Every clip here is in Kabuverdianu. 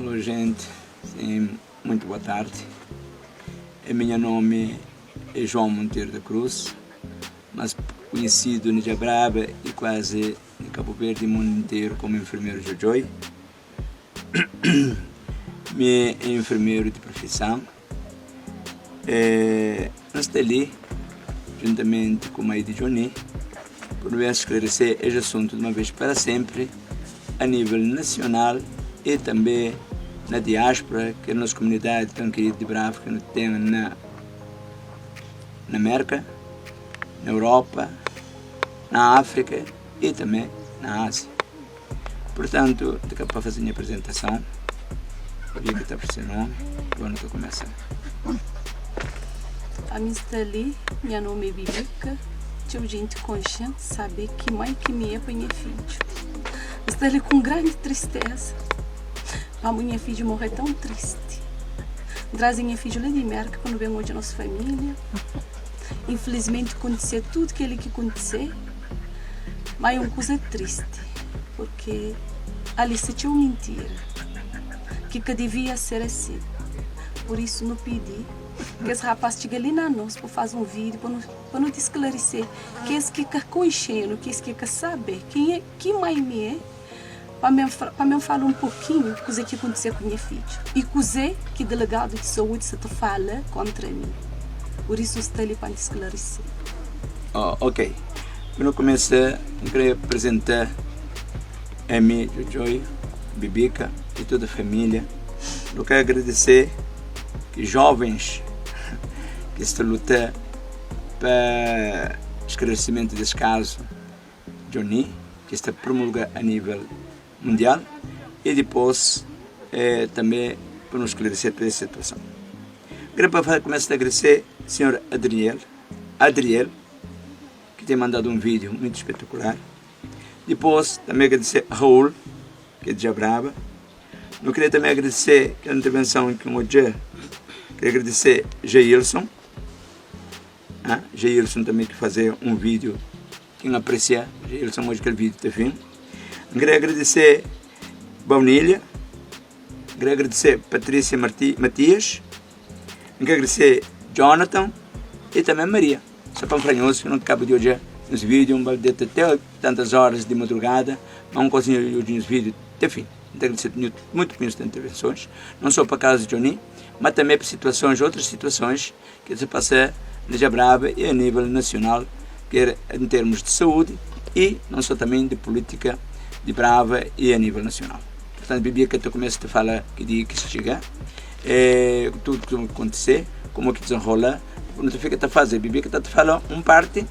Alô gente, sim, muito boa tarde. E minha nome é João Monteiro da Cruz, mas conhecido na Braba e quase em Cabo Verde e mundo inteiro como enfermeiro Jojoy. Me é enfermeiro de profissão. É, nós está ali, juntamente com a mãe de Johnny, por esclarecer este assunto de uma vez para sempre, a nível nacional e também na diáspora, que é a nossa comunidade tão querida de Brava, que nós temos na América, na Europa, na África e também na Ásia. Portanto, daqui para fazer a minha apresentação, vi que está por seu nome, agora estou começando. A mim está ali, meu nome é Bibica, tinha gente consciente saber que mãe que me é para minha filho. Está ali com grande tristeza. A minha filha morrer tão triste. Traz minha filha lá de América quando vem hoje a nossa família. Infelizmente aconteceu tudo aquilo que aconteceu. Mas é uma coisa triste, porque ali se tinha uma mentira, que devia ser assim. Por isso não pedi que esse rapaz chegue ali na nós para fazer um vídeo, para não te esclarecer que esse que quer conhecer, que esse que quer saber quem é, que mãe me é, para me falar um pouquinho o que aconteceu com minha filha e coisa que delegado de saúde se te fala contra mim. Por isso está ali para te esclarecer. Oh, ok. Quando comecei, eu queria apresentar a mim, Jojoy, Bibica e toda a família. Eu quero agradecer que jovens que estão lutando para esclarecimento desse caso, Johnny, que está promulgado a nível mundial, e depois também para nos esclarecer toda essa situação. Quero começar a agradecer ao senhor Adriel, que tem mandado um vídeo muito espetacular. Depois também agradecer a Raul, que é de Jabraba. Eu queria também agradecer a intervenção que o Jé. Queria agradecer Jailson. Ah, Jailson também que fazer um vídeo, quem aprecia, Jailson hoje aquele vídeo tá fim. Queria agradecer Baunilha. Queria agradecer Patrícia Matias. Queria agradecer Jonathan e também Maria. Só para franhoso, não acabo de hoje nos vídeos, um balde até tantas horas de madrugada, mas um cozinho hoje nos vídeos até fim. Então, agradecer muito por as intervenções, não só para a casa de Johnny, mas também para situações, outras situações que se passa na Jabraba e a nível nacional, quer em termos de saúde e não só também de política de Brava e a nível nacional. Portanto, Bíblia que eu começo a falar que dia que se chega, tudo que acontecer, como que desenrola, não te fica a fazer, Bíblia que está a falar uma parte,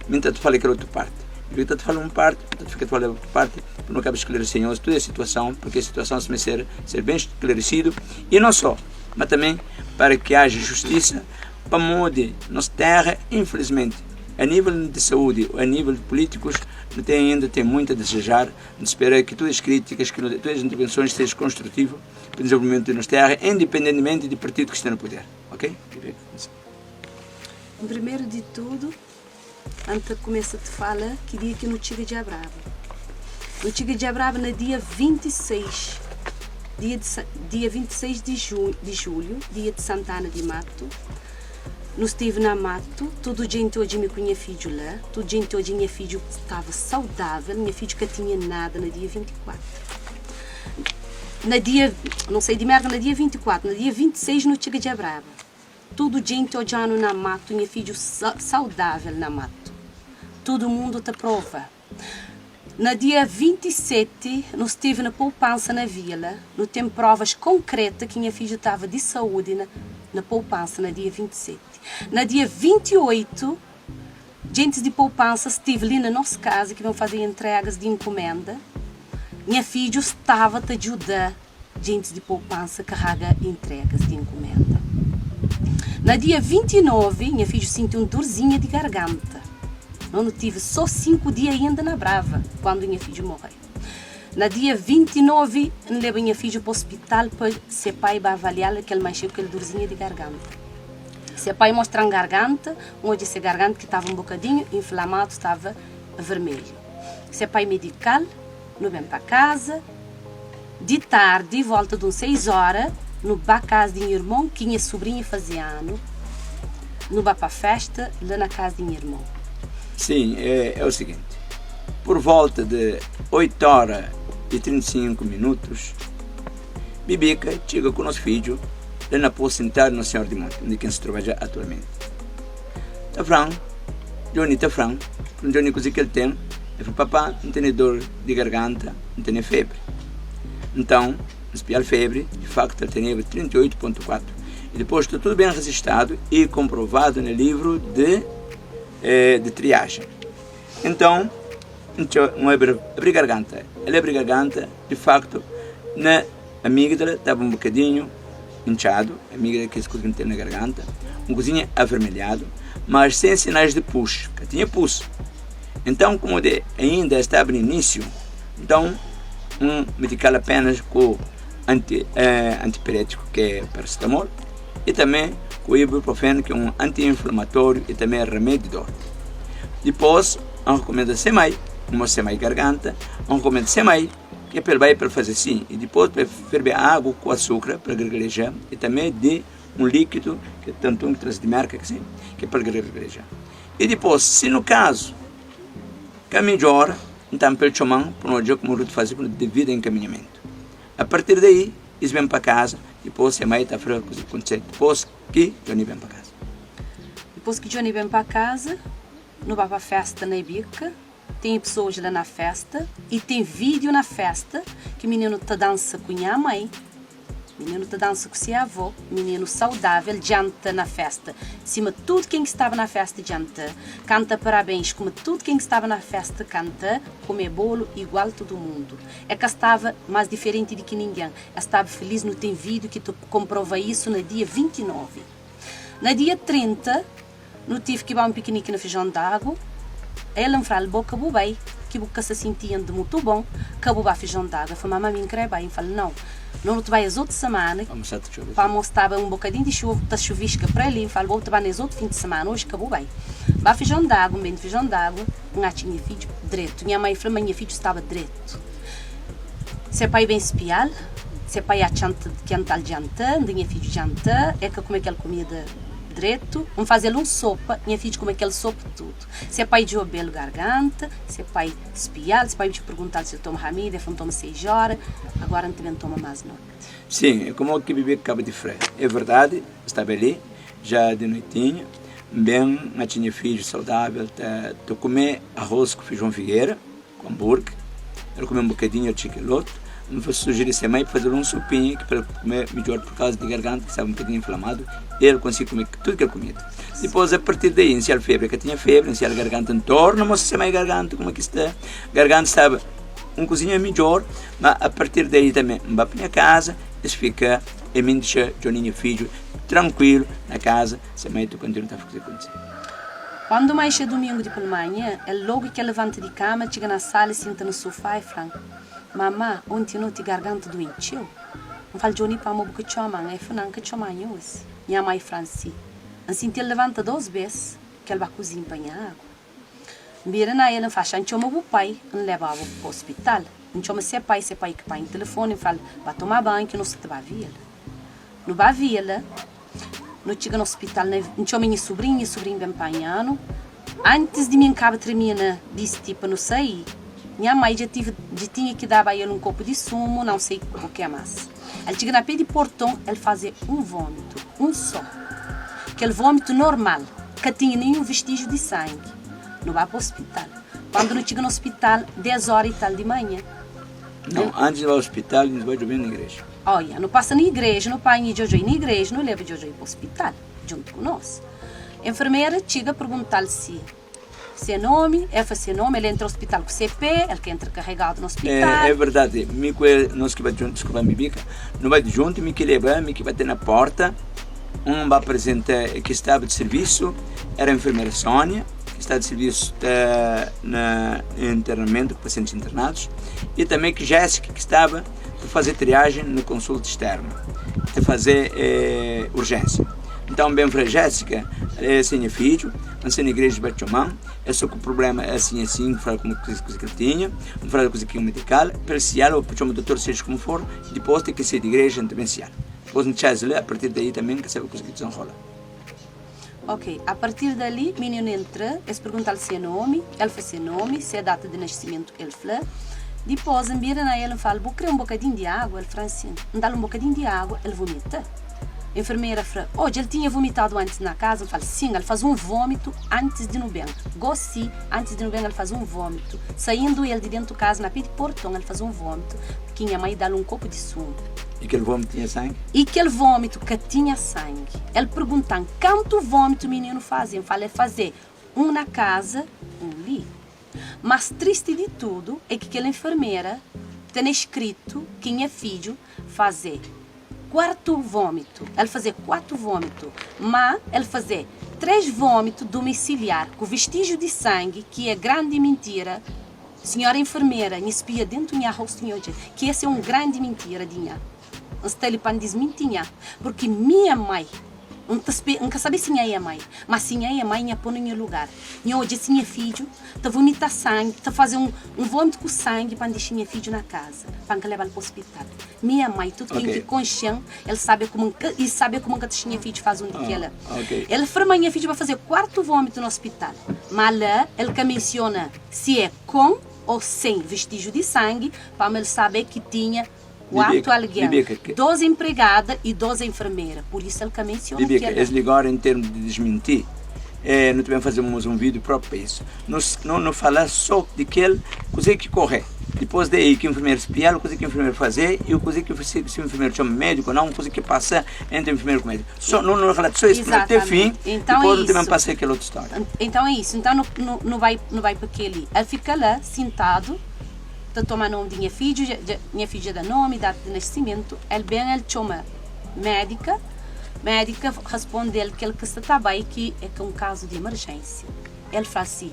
nem te fala aquela outra parte. Bíblia que está a falar uma parte, não te fica a falar outra parte, não cabe esclarecer toda a situação, porque a situação se deve ser bem esclarecido, e não só, mas também para que haja justiça, para modo nossa terra, infelizmente, a nível de saúde, a nível de políticos, não tem ainda tem muito a desejar. Espero que todas as críticas, que todas as intervenções sejam construtivas para o desenvolvimento da nossa terra, independentemente do partido que está no poder. Ok? Primeiro de tudo, antes de começar a te falar, que dia que no chega de Abrava. No chega de Abrava no dia 26, dia 26 de julho, dia de Santana de Mato. Não estive na mato, todo gente hoje me conhecia filho lá, todo gente hoje minha filho estava saudável, minha filha que tinha nada no dia 24. Na dia, não sei de merda, no dia 24, no dia 26 no chega de Abrava. Todo gente hoje ano na mato, minha filha saudável na mato. Todo mundo te prova. No dia 27, não estive na poupança na vila, não tem provas concretas que minha filha estava de saúde na poupança no dia 27. No dia 28, gente de poupança esteve ali na nossa casa que vão fazer entregas de encomenda. Minha filha estava a ajudar gente de poupança carrega entregas de encomenda. No dia 29, minha filha sentiu uma dorzinha de garganta. Não tive só 5 dias ainda na Brava, quando minha filha morreu. No dia 29, levei minha filha para o hospital para ser pai para avaliar aquele mancheu, aquele dorzinha de garganta. Seu pai mostra a garganta, onde essa garganta que estava um bocadinho inflamado, estava vermelho. Seu pai medical, não vem para casa. Di tardi, volta di un 6 óra, nu ba kas di nha irmon ki nha subrinha faze anu. Nu ba pa festa la na kas di nha irmon. Sim, é o seguinte, por volta de 8 óra e 35 minutos, Bibica txiga ku nos fidju la na postu sentadu na Senhor di Monti, undi ki N sta trabadja atualmenti. Ta fla-m, Johnny ta fla-m, fla-m Johnny kuze ki el ten, el fla, Papá, N tene dor di garganta, N tene febri. Nton, N spia-l febri, di faktu el teneba 38.4. I dipôs sta tudu ben rejistadu i konprovadu na livru di di triajen. Nton, N txo, N abri, abri garganta. El abri garganta, di faktu, na amígdala staba un bokadinhu intxadu, amígdala é kes kuza ki nu ten na garganta, un kuzinha avermelhadu, mas sen sinais di pus, ka tinha pus. Então, como de ainda estava no início, então um medical apenas com anti, eh, antipirético, que é paracetamol, e também com ibuprofeno, que é um anti-inflamatório e também remédio de dor. Depois, um recomenda sem mais, uma sem mais garganta, um recomenda sem mais, que é para ele vai para fazer assim, e depois para ferver água com açúcar para gargarejar, e também de um líquido, que é tanto um que traz de marca, que, assim, que é para gargarejar. I dipôs, si no kazu ka midjora, nton pa el txoma-m pa nu odja kuma nu ta faze ku devidu enkaminhamentu. A partir daí, es ben pa kaza, dipôs se mai ta fla kuze ki kontise dipôs ki Johnny ben pa kaza. Dipôs ki Johnny ben pa kaza, nu ba pa fésta na Ibika. Tem pessoas la na festa e tem vídeo na festa ki mininu ta dansa ku nha mãe, mininu ta dansa ku se avó, mininu saudável djanta na festa sima tudo ken ki staba na festa djanta, kanta parabéns kuma tudo ken ki staba na festa kanta, kume bolo igual tudo mundo. É ka staba mas diferenti di ki ningen, é staba feliz nu tem vídeo ki ta komprova isso na dia 29. Na dia 30. Nu tive ki ba un pikiniki na Fijon d'Agu. El N fla-l, Bo ka bu bai, ki bu ka sa sinti-m di mutu bon, ka bu ba Fijon d'Agu. El fla, Mama, mi N kre bai. N fla-l, Nau, no nu ta bai es otu semana, pamo staba un bokadin di xuva, ta xuviska pra li. N fla-l, Bo bu ta ba nes otu fin di semana, oji ka bu bai. Ba Fijon d'Agu, N ben di Fijon d'Agu, N atxa nha fidju dretu. Nha mai fla ma nha fidju staba dretu. Se pai ben spia-l, se pai atxa-m ta kenta-l djanta, N da nha fidju djanta, el ka kume kel kumida. Dretu, N faze-l un sopa, nha fidju kume kel sopa tudu. Se pai djobe-l garganta, se pai spia-l, se pai pergunta-l si el toma ramedi, el fla, N toma seis óra, agora N ta ben toma más noti. Sim, é como ki bibê kaba di fla. É verdadi, N staba li, já di noitinha, N ben, N atxa nha fidju saudável ta ta kume arroz ku feijão figueira. Ku anburgi, el kume un bokadinhu, el txika el otu. N fa sujeri se mai pa faze-l un sopinha ki pa el kume midjor pur kauza di garganta ki staba un bokadinhu inflamadu. El konsigi kume tudu kel kumida. Dipôs, a partir di ai, N si-l febri, el ka tinha febri, N si-l garganta, N torna mostra se mai garganta kuma ki sta. Garganta staba un kuzinha midjor, ma a partir di ai tanbe N ba pa nha kaza, es fika, e mi N dixa Johnny nha fidju trankuilu na kaza, se mai ta kontinua ta faze kuzê. Quando mai xe domingo di pelmanha, el logu ke levanta di kama, txiga na sala e sinta na sufá e fla-m, Mamá, onti noti garganta duem txeu. N fal, Djoni, pamo bu ka txoma-m? E fla, N ka txoma nhos. Nha mai fla-m si. N sinti el levanta dos bes, ke el ba kuzinha pa nha agu. N bira na el, N fla, Xa N txoma bu pai, N leba-bu pa ospital. N txoma se pai, se pai ki panha telefoni, N fla-l, Ba toma banhu ki no sa ta ba vila. Nu ba vila. Nu txiga na ospital, N txoma nha subrinhu, nha subrinhu ben panha-nu. Antis di mi N kaba tirmina bisti pa nu sai, nha mai dja tive, dja tinha ki daba el un kopu di sumu, nau sei ku ke mas. El txiga na pe di porton, el faze un vomitu, un so. Kel vomitu normal, ka tinha ninhun vestiju di sangi. Nu ba pa ospital. Kandu nu txiga na ospital, des ora i tal di manha. Nau, antis di ba ospital, nu bai djobe na igreja. Oia, nu pasa na igreja, nu panha Djodjoi na igreja, nu leba Djodjoi pa ospital djuntu ku nos. Enfermera txiga pergunta-l si se nomi, el fla se nomi, el entra ospital ku se pe, el ka entra karegadu na ospital. É verdadi, mi ku el, nos ki bai djuntu, diskulpa mi bika, nu bai djuntu, mi ki leba, mi ki bate na porta, un ba apresenta ki staba di sirvisu, era enfermera Sonia, ki sta di sirvisu na internamentu ku pasientis internadus, i tanbe ki Jessica ki staba ta faze triajen na konsulta isternu, ta faze urjensia. Nton, ben fla Jessica, ese é nha fidju, N sta na igreja ba txoma-m, el sta ku prubléma asin asin, N fla-l kuma kuza ki el tinha, N fla-l kuza ki N medikal, pa el sial ô pa txoma dotor seja kuma for, dipôs ten ki sai di igreja N ta ben sial. Dipôs N txaz la, apartir daí tanbe N ka sabe kuza ki dizenrola. Ok, a partir dali mininu entra, es pergunta-l se nomi, el fla se nomi, se data di nascimentu el fla. Dipôs N bira na el N fla-l, Bu krê un bokadin di agu? El fla-m sin. N da-l un bokadin di agu, el vomita. Enfermera fla, Oh, dja el tinha vomitadu antis na kaza? N fla-l, Sin, el faze un vómitu antis di nu ben. Gósi, antis di nu ben, el faze un vómitu. Saindu el di déntu kaza, na pé di porton, el faze un vómitu ki nha mai da-l un kopu di sumu. I kel vómitu tinha sangi? I kel vómitu ka tinha sangi. El pergunta-m, Kantu vómitu mininu faze? N fla, El faze un na kaza, un li. Mas tristi di tudu é ki kel enfermera tene skritu ki nha fidju faze kuartu vómitu. El faze kuatu vómitu, má el faze três vómitu domisiliar ku vestíjiu di sangi, ki é grandi mintira. Sinhora enfermera, nha spia dentu nha rostu nha odja ki es é un grandi mintira di nha. N sta li pa N disminti nha, purki mi é mai. N ta spe, N ka sabe si nha é mai, ma si nha é mai, nha pô na nha lugar. Nha odja si nha fidju ta vomita sangi, ta faze un, un vómitu ku sangi pa N dexa nha fidju na kaza, pa N ka leba-l pa ospital. Mi é mai, tudu ken ki konxe-m, el sabe kuma N ka, i sabe kuma N ka ta dexa nha fidju faze un di kel-la. El fla ma nha fidju ba faze kuartu vómitu na ospital, ma la el ka mensiona si é kon ô sen vestiju di sangi, pamo el sabe ki tinha 4 algen, 2 enpregada i 2 enfermera, pur isu el ka mensiona Bibica, kel-la. Es li gora en termu di disminti, eh, nu ta ben fazemos un vídeo própi pa isu. Nu, nu, nu fala só di kel kuze ki korre. Dipôs di ki enfermeru spial, kuze ki enfermeru faze i kuze ki si, si enfermeru txoma médiku ô nau, kuze ki pasa entri enfermeru ku médiku. Só, nu, nu relata só es primeru te fin, Exatamente. Então é dipôs nu ta ben isso. pasa kel otu stória. Então é isso. Então nu, nu, nu bai, nu bai pa kel-li. El fika la sintadu. Ta toma nomi di nha fidju, nha fidju dja da nomi, data di nascimentu, el ben el txoma médika, médika rasponde-l kel ki sta ta bai ki é ka un kazu di emerjénsia. El fla si,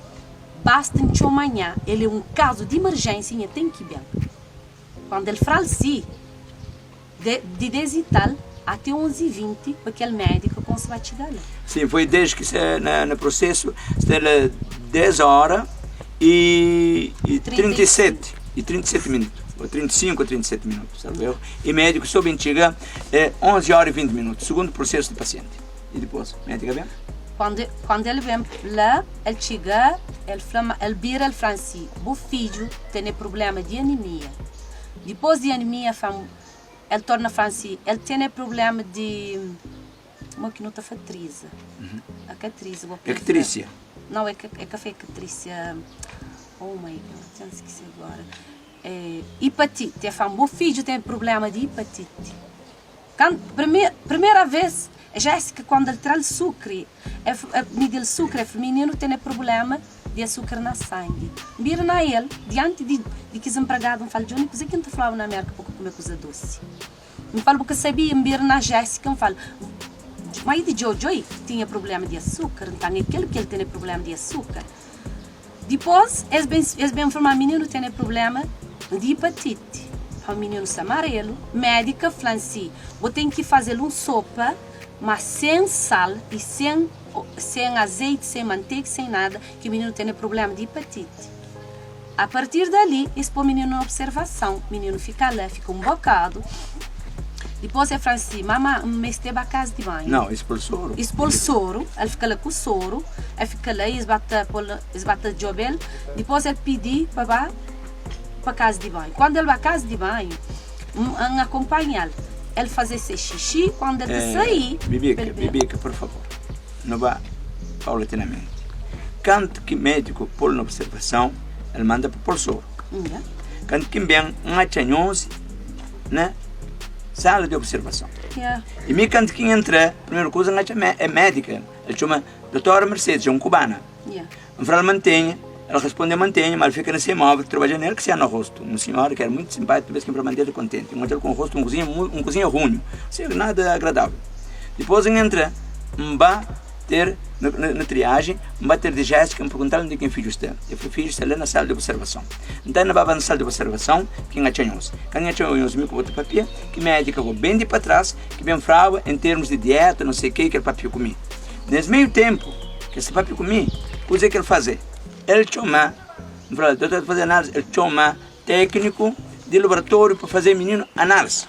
basta N txoma nha, el é un kazu di emerjénsia nha ten ki ben. Kandu el fla-l si, de di des i tal ate 11 i 20 pa kel médika konse ba txiga la. Sim, foi 10 ki sta na, na prosesu, sta la 10 hora e, e 37, e 37 minutu, ou 35 ou 37 minutu, salvo erro, e médiku só ben txiga é 11 hora e 20 minutu, segundo prosesu di pasienti. E dipôs, médika ben? Quando, quando el ben la, el txiga, el fla ma, el bira el fla si, bu fidju tene problema di anemia. Dipôs di anemia fla-m, el torna fla-m si el tene prubléma di, mo ki nu ta fla triza, a ka triza, bo É ktrísia. Nau, é ka, é ka fla é ktrísia, oh my God, dja N skise agora, é ipatite, el fla-m, bo fidju ten prubléma di ipatite. Kan, prime, primera vez, Jéssica quando el tra-l sukri, el, el midi-l sukri, el fla, mininu tene prubléma di asukar na sangi. N bira na el, dianti di di kes npregadu, N fala, Johnny, kuzê ki N ta flaba na Mérka pa ka kume kuza dosi? N fala, Bu ka sabia? N bira na Jessica, N fala, Mai di Jojoy tinha prubléma di asukar, ntan é kel ki el tene prubléma di asukar. Dipôs, es ben es ben fla ma mininu tene prubléma di ipatiti. Pa mininu sta marelu, médika fla-m si, Bo ten ki faze-l un sopa, má sen sal i sen Sen azeiti, sen mantega, sen nada, ki mininu tene prublema di ipatiti. A partir dali, es po mininu na observason. Mininu fika la, fika un bokadu. Dipos el fla-m si, Mama, N meste ba kas di banhu. Nau, es po-l soru. Es po-l soru, el fika la ku soru, el fika la, es ba ta po-l, es ba ta djobe-l. Dipos el pidi pa ba pa kas di banhu. Kandu el ba kas di banhu, N akonpanha-l. El faze se xixi kandu el ta saí. Bibica, Bibica, por favor, no ba paulatinamenti. Kantu ki médiku pô-l na observason, el manda pa pô-l soru. Kantu ki N ben, N atxa nhos na sala di observason. I mi kantu ki N entra, primeru kuza N atxa é médika, el txoma Doutora Mercedes, é un kubana. N fla-l mantenha, el responde mantenha, ma el fika na se móvel ta trabadja nel ki se na rostu. Un sinhora ki éra muitu sinpátiku, tudu bês ki N fla mantenha el kontenti. N odja-l ku un rostu un kuzinha un kuzinha runhu, seja, nada agradável. Dipôs N entra, N ba ter na na triajen, N ba ter di Jéssika, N pergunta-l undi ki nha fidju sta. El fla, Fidju sta la na sala di observason. Nta N baba na sala di observason ki N atxa nhos. Kandu N atxa nhos, mi ku bo ta papia, ki médika bo ben di pa tras, ki ben fraba en termus di dieta, no sei ke, ki el papia ku mi. Nes meiu ténpu. Ke sta papia ku mi, kuzê ki el faze? El txoma, N fla, dotor ta faze análise, el txoma tékniku di laboratóriu pa faze mininu análise.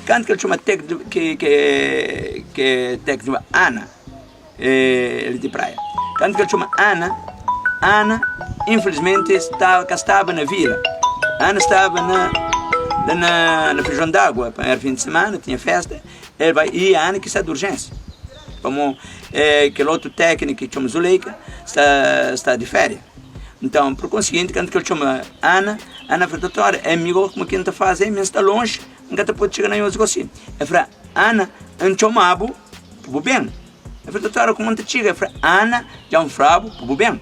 Kantu ki el txoma tékniku, ki ki ki tékniku Ana, el di Praia, kantu ki el txoma Ana, Ana infelizmenti staba ka staba na vila, Ana staba na la na na Feijão d'Água, éra fin di semana, tinha festa, el bai i Ana ki sta di urjénsia, pamodi kel otu tékniku ki txoma Zuleika sta sta di féria. Nton, pur konsiginti, kantu ki el txoma Ana, Ana fla, Dotor, é mi gosi kuma ki N ta faze? Mi N sta lonji, N ka ta pode txiga na nhos gosi. El fla, Ana, N txoma-bu pa bu ben. El fla, Dotor, kuma N ta txiga? El fla, Ana, dja N fla-bu pa bu ben.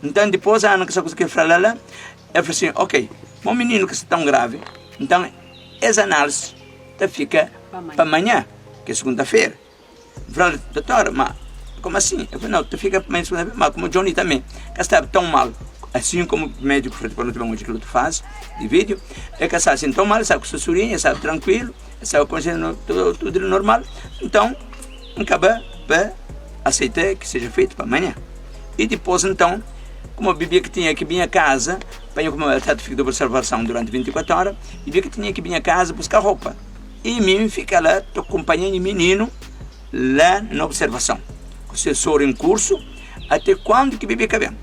Nton, dipôs Ana ka sabe kuzê ki el fla-l la, el fla sin, Ok, ma un mininu ka sta tãu gravi, nton es análisi ta fika pa manha, ki é sugunda-fera. N fla-l, Dotor, ma como assim? El fla, Não, tu fica mais mal, como Johnny também, ka staba tão mal, assim como o médico fla, depois não te vamos aquilo que tu faz de vídeo, é que está assim tão mal, está com sussurinha, está tranquilo, está com tudo, tudo normal, então, acaba para aceitar que seja feito para amanhã. E depois então, como a bebê que tinha que vir a casa, para como ela está de observação durante 24 horas, bebê que tinha que vir a casa buscar roupa. I mi N fika la ta kunpanha nha mininu la na observason, ku se soru en kursu, ate kuandu ki bebe ka ben.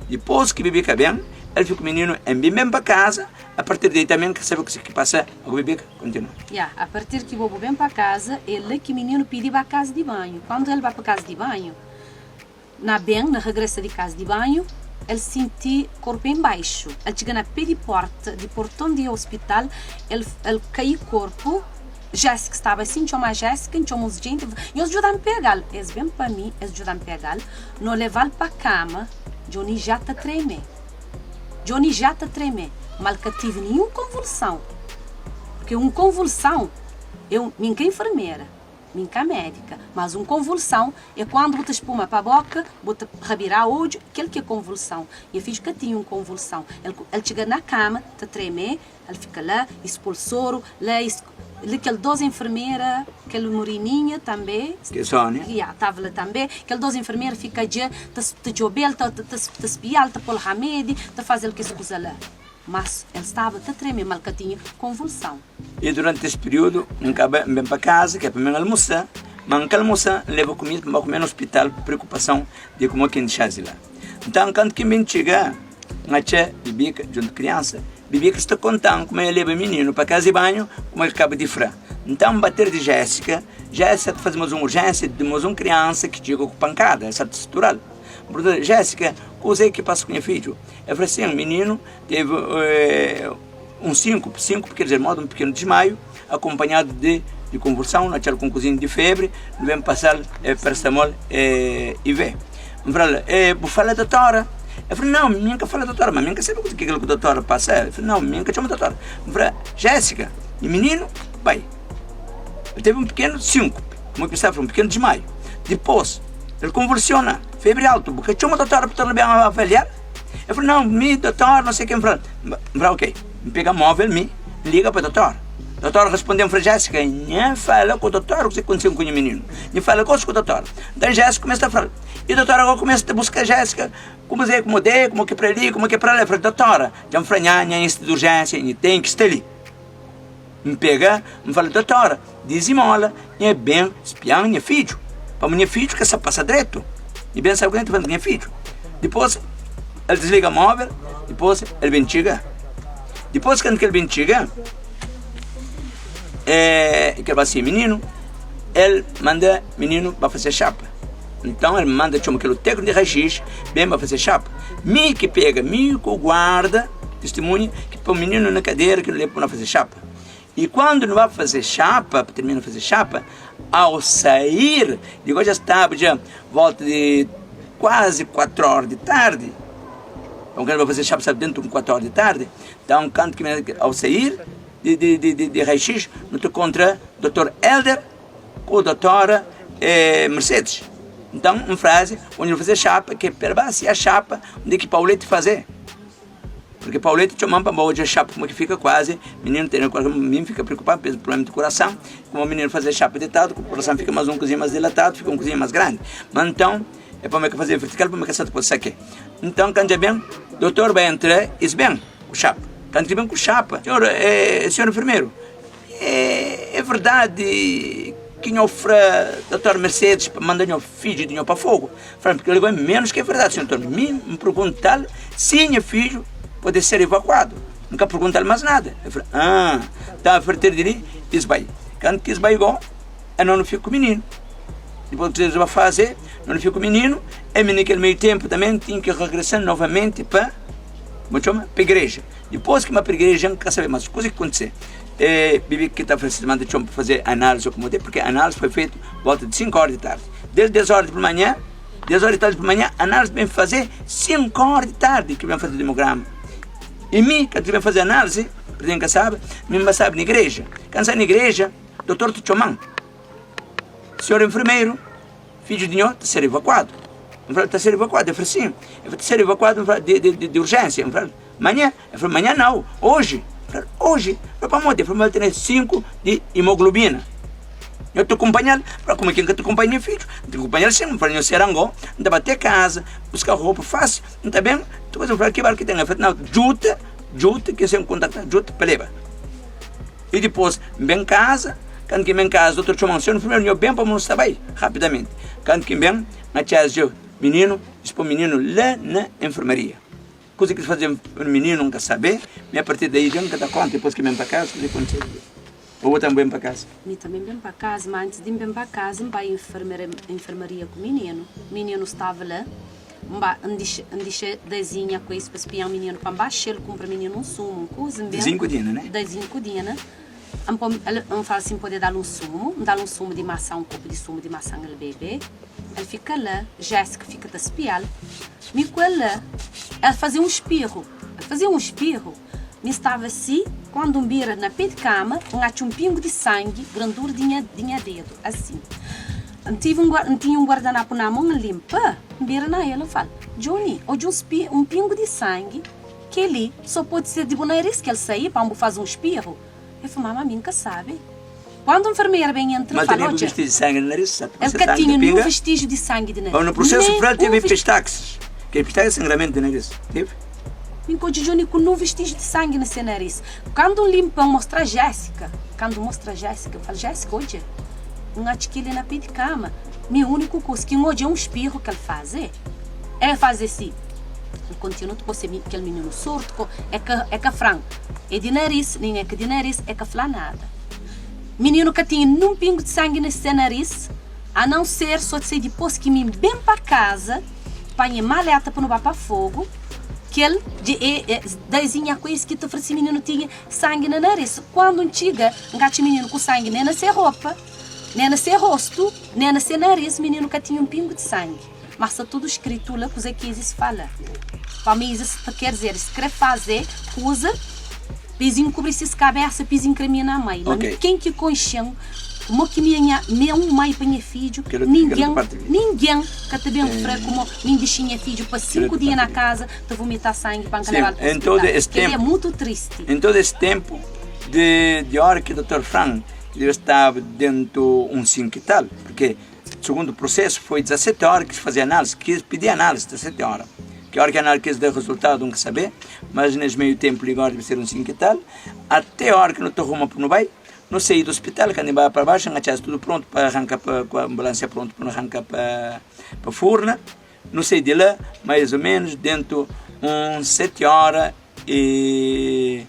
Dipôs ki bebe ka ben, el fika ku mininu, N bin ben pa kaza, a partir di ei tanbe N ka sabe kuzê ki pasa ku bebe ka kontinua. Ya, a partir ki bo bu ben pa kaza, é la ki mininu pidi ba kaza di banhu. Kuandu el ba pa kaza di banhu, Na ben, na regresa di kas di banhu, el sinti korpu inbaixu. El txiga na pé di porta di porton di ospital, el el kai korpu. Jésika staba asin, N txoma Jésika, N txoma uns jenti, N fla, Nhos djuda-m pega-l. Es ben pa mi, es djuda-m pega-l. No leva-l pa kama, Djoni ja ta treme. Djoni ja ta treme, ma el ka tive ninhun konvulsãu. Purke un konvulsãu é un, mi N ka enfermera. Mi N ka médika, mas un konvulsãu é kuandu bu ta spuma pa boka, bu ta rabirá odju, kel ki é konvulsãu. Nha fidju ka tinha un konvulsãu. El el txiga na kama ta tremê, el fika la, es pô-l soru, la es li kel dos enfermera, kel morininha tanbê, Ke Sónia? Ya, tava la tanbê. Kel dos enfermera fika dja ta ta djobe-l, ta ta ta spiá-l, ta pô-l ramedi, ta faze-l kes kuza la. Mas el staba ta tremê, ma el ka tinha konvulsãu. I duranti es piriudu, N kaba N ben pa kaza, ki é pa mi N almusa, ma N ka almusa, N leba kumida pa N ba kume na ospital ku preokupason di kuma ki N dixasi la. Nton, kantu ki N ben txiga, N atxa Bibika djuntu kriansa. Bibika sta konta-m kuma el leba mininu pa kaza di banhu, kuma el kaba di fra. Nton, N ba ter di Jésika. Jésika ta faze más un urjénsia di más un kriansa ki txiga ku pankada, el sta ta sutural. N pergunta-l, Jésika, kuzê ki pasa ku nha fidju? El fla, Sin, mininu tevi. Un sínkope, sínkope quer dizer moda un pequeno desmaio, acompanhado de de convulsão, no atxal ku un kuzinha di febre, no ben pasal paracetamol IV. N fala-l, eh, bu fala dotora? El fla, não, mi nka fala dotora, ma mi nka sabe kuze ki kel ku dotora pasa. El fla, não, mi nka txoma dotora. N fla, Jéssica, nha mininu bai, el teve un pequeno sínkope, kuma ki bu sta fla, un pequeno desmaio. Dipos, el convulsiona, febre alto, bu ka txoma dotora pa torna ben avalial? El fla, Nau, mi dotor, no sei ke. N fla, N fla, ok. N pega móvel mi, N liga pa dotor. Dotor responde-m, fla, Jésika, nha fala ku dotor kuzê ki kontise ku nha mininu. Nha fala gosi ku dotor. Nton Jésika kumesa ta fla-l. I dotor agora kumesa ta buska Jésika, kuma ze, kuma de, kuma ke pra li, kuma ke pra la. El fla, Dotora, dja N fla nha, nha sta di urjénsia, nha ten ki sta li. N pega, N fla, Dotora, dizimola, nha ben spian nha fidju, pamodi nha fidju ka sta pasa dretu. Nha ben sabe kuzê ki ta fazendo ku nha fidju. Dipôs, el disliga móvel, dipôs el ben txiga. Dipôs kantu ki el ben txiga, é, ki el ba se mininu, el manda mininu ba faze xapa. Nton, el manda txoma kel otu tékniku di raxix, ben ba faze xapa. Mi ki pega, mi ku guarda, Tistimunha ki poi mininu na kadera ki nu leba pa nu faze xapa. I kuandu nu ba faze xapa, pa tirmina faze xapa, ao sair, digo dja staba dja volta di kuazi 4 ora di tardi, então kel ba faze xapa staba dentu di 4 ora di tardi, então kantu ki ao sair di di di di raio-x nu ta kontra dotor Helder ku dotora Mercedes. Então un frazi, onde nu faze xapa, ke perba si a xapa, undi ki Paulete faze. Porque Paulete txoma-m pa N ba odja xapa kuma ki fika kuazi mininu tene kuazi mi N fika preokupadu pensa prublema di kurasan kuma mininu faze xapa detadu ku kurasan fika mas un kuzinha mas dilatadu fika un kuzinha mas grandi ma nton É pa mi ka faze vertikal pa mi ka seta pode sake. Nton kantu dja ben, dotor bai entra es ben ku xapa. Kantu ki ben ku xapa, senhor, eh, senhor enfermeru, eh, é verdadi ki nho fra dotor Mercedes pa manda nho fidju di nho pa fogu? Fla-m, kel li bai menus ki é verdadi, senhor dotor. Mi N pergunta-l si nha fidju pode ser evakuadu. N ka pergunta-l mas nada. El fla, ah, ta a partir di li es bai. Kantu ki es bai go, ano nu fika ku mininu. Dipôs ki es ba faze, no fika ku mininu, e mi nakel meiu tenpu tanbe N tinha ki regresa novamenti pa, kuma txoma, pa igreja. Dipôs ki N ba pa igreja, N ka sabe mas kuza ki kontise. E bibi ki ta fla si manda txoma pa faze análise ô kumode, purki análise foi fetu volta di 5 óra di tardi. Desdi 10 óra di manhã, 10 óra di tardi di manhã, análise ben faze 5 óra di tardi ki ben faze demograma. E mi, kantu ki ben faze análise, purki N ka sabe, mi N ba sabe na igreja. Kantu N sai na igreja, dotor ta txoma-m. Senhor enfermeiro, fidju di nho ta ser evakuadu. N fla, ta ser evakuadu? El fla, sin. El fla, ta ser evakuadu? N fla, di, di, di urjénsia. N fla, manhã? El fla, manhã nau, oji. N fla, oji? El fla, pamodi? El fla, ma el tene 5 di imoglobina. Nho ta kunpanha-l? N fla, kuma ki N ka ta kunpanha nha fidju? N ta kunpanha-l sin. N fla, nho ser angó, N ta ba te kaza, buska ropa fásil, N ta ben. Dipôs N fla, ki bal ki ten? El fla, nau, djuta, djuta, ki N sen kontakta, djuta pa leba. I dipôs, N ben kaza. Kantu ki N ben kaza, dotor txoma-m, Senhor enfermeru, nho ben pamodi nu sta bai rapidamenti. Kantu ki N ben, N atxa es dja mininu, es poi mininu la na enfermaria. Kuza ki es faze mininu N ka sabe, mi apartir daí dja N ka da konta. Dipôs ki N ben pa kaza, kuza ki kontise Bo bo tanbe ben pa kaza? Mi tanbe N ben pa kaza, ma antis di N ben pa kaza, N bai enfermaria ku mininu. Mininu staba la. N ba, N dixa, N dixa Dazinha ku es pa spian mininu pa N ba xel kunpra mininu un sumu, un kuza, N ben. Dazinha ku Dina, né? Dazinha ku Dina. N po, el, N fala si N pode da-l un sumu, N da-l un sumu di masan, un kopu di sumu di masan, el bebe. El fika la, Jésika fika ta spia-l. Mi ku el la, el faze un spirru, el faze un spirru. Mi staba si, kandu N bira na pe di kama, N atxa un pingu di sangi grandura di nha, di nha dedu, asi. N tive un, N tinha un guardanapu na mon, N limpa, N bira na el, N fala, Johnny, odja un spi, un pingu di sangi, kel-li so pode ser di bu naris ki el sai pa bu faze un spirru. El fla, Mama, mi N ka sabe. Kandu nfermera ben entra, Mas fala, tene Odja, vestígio de sangue no nariz? Sabe? el Você ka sangue tinha te nenhun pinga? vestígio di sangi di Ou nariz. no processo Nen fral un teve vesti. pistaxes. Que pistax é sangramento de nariz. Teve? Mi N odja Johnny ku nun vestígio di sangi na se nariz. Kandu N limpa, N mostra Jessica. Kandu N mostra Jessica, N fala, Jessica, odja, N atxa kel-li na pé di kama. Mi úniku kuza ki N odja é un spirru ki el faze. El faze si. N kontinua ta poi kel mininu surdu ku é ka é ka fran é di nariz, nin é ka di nariz, é ka fla nada. Mininu ka tinha nun pingu di sangi na se nariz, a nau ser so se dipôs ki mi ben pa kaza, panha maleta pa nu ba pa Fogu, kel dja é daizinha ku es ki ta fla si mininu tinha sangi na nariz. Kuandu N txiga, N ka atxa mininu ku sangi nen na se ropa, nen na se rostu, nen na se nariz, mininu ka tinha un pingu di sangi. Má sta tudu skritu la kuzê ki es fala. Pamodi es ta ker dizer, es kre faze kuza pa es inkubri ses kabesa, pa es inkrimina mai. Ma mi, ken ki konxe-m, kuma ki mi é nha, mi é un mai pa nha fidju, ningen, ningen ka ta ben fla kuma mi N dixa nha fidju pa 5 dia na kaza ta vomita sangi pa N ka leba-l pa ospital. Kel-li é mutu tristi. Em todo esse tempo, de, de hora que Dr. Frank deve estar dentro um 5 e tal, porque Sugundu prusesu foi 17 óra ki es faze análise, ki es pidi análise 17 óra. Ki óra ki análise ki es da rezultadu N ka sabe, mas nes meiu tenpu li gósi debe ser un 5 i tal, ate óra ki nu ta ruma pa nu bai, nu saí di ospital, kandu N ba pa baxu N atxaba tudu prontu pa ranka pa ku anbulánsia prontu pa nu ranka pa pa Furna, nu sai di la mais o menus dentu un 7 óra i